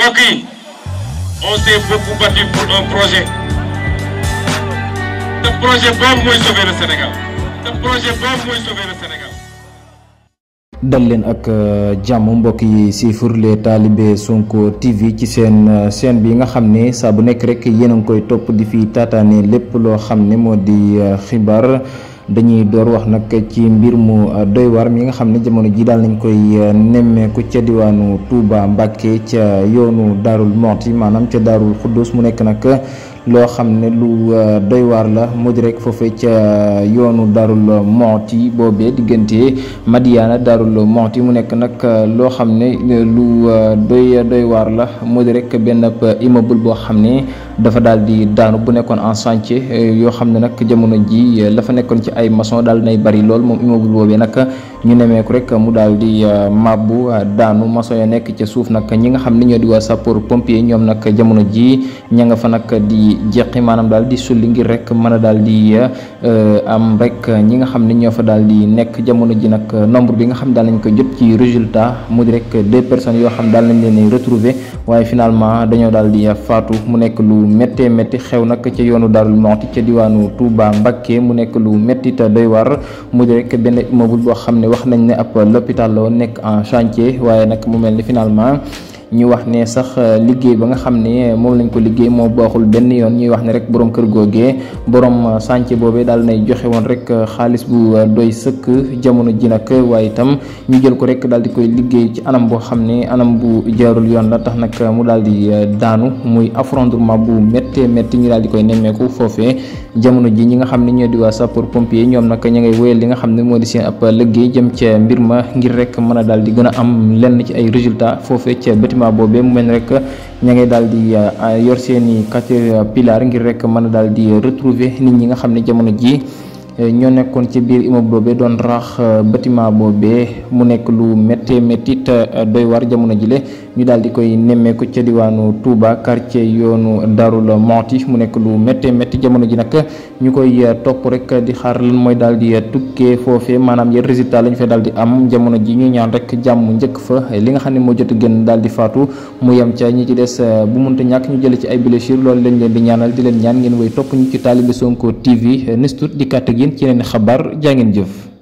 mbokk yi on s'est beaucoup battu pour un projet te projet boobu mooy sauver le Sénégal dal leen ak jàmm mbokk yi siifur les talibé Sonko TV ci seen chaîne bi nga xam ne saa bu nekk rek yéen a ngi koy topp di fi taataane lépp loo xam ne moo di xibaar. dañuy door wax nag ci mbir mu doy war mi nga xam ne jamono ji daal nañ koy nemmeeku ca diwaanu Touba Mbacké ca yoonu Daarul Moxti maanaam ca Daarul Xuddus mu nekk nag loo xam ne lu doy waar la mu di rek foofee ca yoonu Daarul Moxti boobee diggante Madiana Daarul Moxti mu nekk nag loo xam ne lu doy waar la mu di rek benn immeuble boo xam ne dafa daal di daanu bu nekkoon en chantier yoo xam ne nag jamono ji la fa nekkoon ci ay maçon daal nay bari lool moom immeuble boobee nag ñu nemeeku rek mu daal di mabbu daanu maçon ya nekk ca suuf nag ñi nga xam ne ñoo di waa sapeur pompier ñoom nag jamono ji ña nga fa nag di jeqi maanaam daal di sulli ngir rek mën a daal di am rek ñi nga xam ne ñoo fa daal di nekk jamono ji nag nombre bi nga xam daal nañ ko jot ci résultat mu di rek 2 personnes yoo xam daal nañ leen retrouver waaye finalement dañoo daal di faatu mu nekk lu méttee métti xew nag ca yoonu Daarul Moxti ca diwaanu Touba Mbacké mu nekk lu métti te doy war mu di rek benn immeuble boo xam ne wax nañ ne ab l'hôpital la woon nekk en chantier waaye nag mu mel ni finalement ñu wax ne sax liggéey ba nga xam ne moom lañ ko liggéey moo baaxul benn yoon ñuy wax ne rek borom kër googee borom chantier boobee daal nay joxe woon rek xaalis bu doy sëkk jamono ji nag waaye itam ñu jël ko rek daal di koy liggéey ci anam boo xam ne anam bu jaarul yoon la tax nag mu daal di daanu muy affrontement bu méttee métti ñu daal di koy nemmeeku foofee jamono ji ñi nga xam ne ñoo di waa sapeur pompier ñoom nag ña ngay wéyal li nga xam ne moo di seen ab liggéey jëm ca mbir ma ngir rek mën a daal di gën a am lenn ci ay résultats foofee ca bâtiment boobee mu mel rek ña ngay daal di yor seeni caterpillar ngir rek mën a daal di retrouver nit ñi nga xam ne jamono ji ñoo nekkoon ci biir immeuble boobee doon rax bâtiment boobee mu nekk lu méttee métti te doy war jamono jile ñu daal di koy nemmeeku ca diwaanu Touba quartier yoonu Darul Moxti mu nekk lu méttee métti jamono ji nag ñu koy topp rek di xaar lan mooy daal di tukkee foofee maanaam yan résultat lañ fay daal di am jamono ji ñu ñaan rek jàmm njëkk fa li nga xam ne moo jot a gën daal di faatu mu yem ca ñi ci des bu munta ñàkk ñu jële ci ay blessure loolu lañ leen di ñaanal di leen ñaan ngeen way topp ñu ci Talibé Sonko TV nistut di kàtt gi ci yeneen xabaar jaa ngeen jëf.